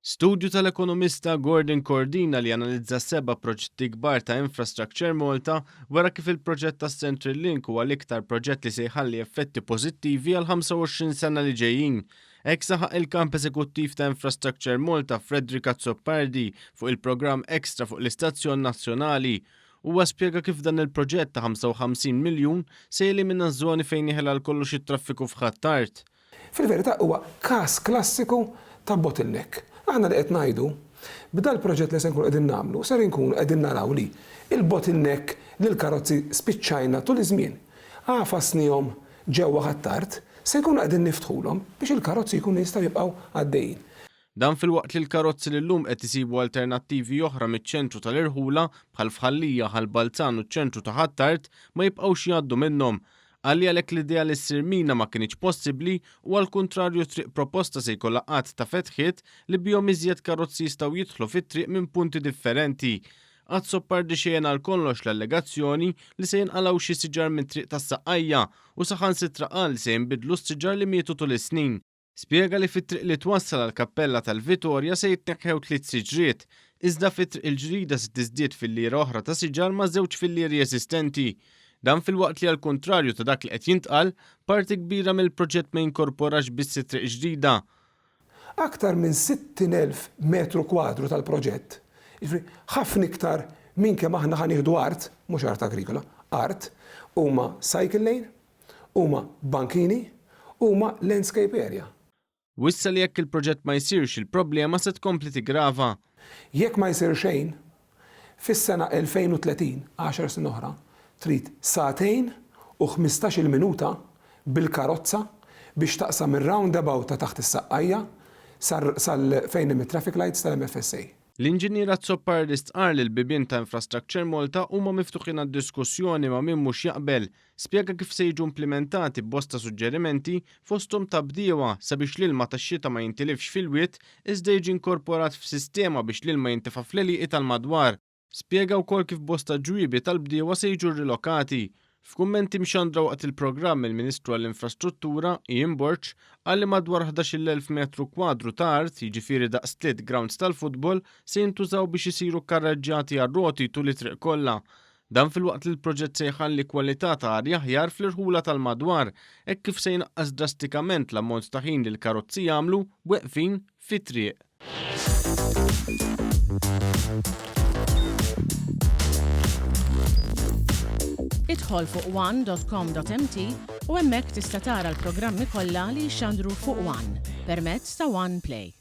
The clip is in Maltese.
Studju tal-ekonomista Gordon Cordina li analizza seba' proġetti kbar ta' Infrastructure Malta wera kif il-proġett tas-Central Link huwa l-iktar proġett li se jħalli effetti pożittivi għal 25 sena li ġejjin. Hekk saħaq il-Kamp Eżekuttiv ta' Infrastructure Malta Frederick Azzopardi fuq il-programm Extra fuq l-istazzjon nazzjonali. Huwa spjega kif dan il-proġett ta' 55 miljun se jelimina żoni fejn jeħel għal kollox it-traffiku f'Ħ'Attard. Fil-verità huwa każ klassiku ta' bottleneck. Aħna li qed ngħidu, b'dal-proġett li se nkunu qegħdin nagħmlu, ser inkunu qegħdin naraw li l-bottleneck li l-karozzi spiċċajna tul iż-żmien għafasniehom ġewwa Ħ'Attard, se nkunu qegħdin niftħulhom biex il-karozzi jkunu jistgħu jibqgħu għaddejjin. Dan filwaqt li l-karozzi li llum qed isibu alternattivi oħra miċ-ċentru tal-irħula, bħal f'Ħal Lija, Ħal Balzan u ċ-ċentru ta' Ħ'Attard, ma jibqgħux jgħaddu minnhom. Qal li għalhekk l-idea li ssir mina ma kinitx possibbli u għall-kuntrarju t-triq proposta se jkollha għadd ta' fetħiet li bihom iżjed karozzi jistgħu jidħlu fit-triq minn punti differenti. Azzopardi xejjen għal kollox l-allegazzjoni li se jinqalgħu xi siġar mit-triq tas-Saqqajja u saħansitra qal li se jinbidlu s-siġar li mietu tul is-snin. Spjega li fit-triq li twassal għall-kappella tal-Vitorja se jitneħħew tliet siġriet, iżda fit-triq il-ġdida se tiżdied filliera oħra ta' siġar ma' żewġ fillieri eżistenti. Dan filwaqt li għall-kuntrarju ta' dak li qed jintqal, parti kbira mill-proġett ma jinkorporax biss it-triq ġdida. Aktar minn 60,000 metru kwadru tal-proġett, jiġifieri ħafna iktar minn kemm aħna ħa nieħdu art, mhux art agrikola, art, huma cycle lane, Huma bankini, huma landscape area. Wissa li jekk il-proġett ma jsirx il-problema se tkompli tiggrava. Jekk ma jsir xejn, fis-sena 2030, għaxar snin oħra, trid sagħtejn u ħmistax-il minuta bil-karozza biex taqsam ir-roundabout ta' taħt is-Saqqajja sal fejn hemm it-traffic lights tal-MFSA. L-Inġinier Azzopardi stqarr li l-bibien ta' Infrastructure Malta huma miftuħin għad-diskussjoni ma' min mhux jaqbel. Spjega kif se jiġu implimentati bosta suġġerimenti fosthom ta' bdiewa sabiex l-ilma tax-xita ma jintilifx fil-wied iżda jiġi inkorporat f'sistema biex l-ilma jintefa' fl-għelieqi tal-madwar. Spjega wkoll kif bosta ġwiebi tal-bdiewa se jiġu rrilokati. F'kummenti mxandra waqt il-programm il-Ministru għall-Infrastruttura, Ian Borg, qal li madwar 11,000 metru kwadru ta' art, jiġifieri daqs tliet grounds tal-futbol, se jintużaw biex isiru karreġġjati għar-roti tul it-triq kollha. Dan filwaqt li l-proġett se jħalli kwalità ta' arja aħjar fl-irħula tal-madwar, hekk kif se jnaqqas drastikament l-ammont ta' ħin li l-karozzi jagħmlu weqfin fit-triq. Idħol fuq one.com.mt u hemmhekk tista' tara l-programmi kollha li jixxandru fuq One permezz ta' One Play.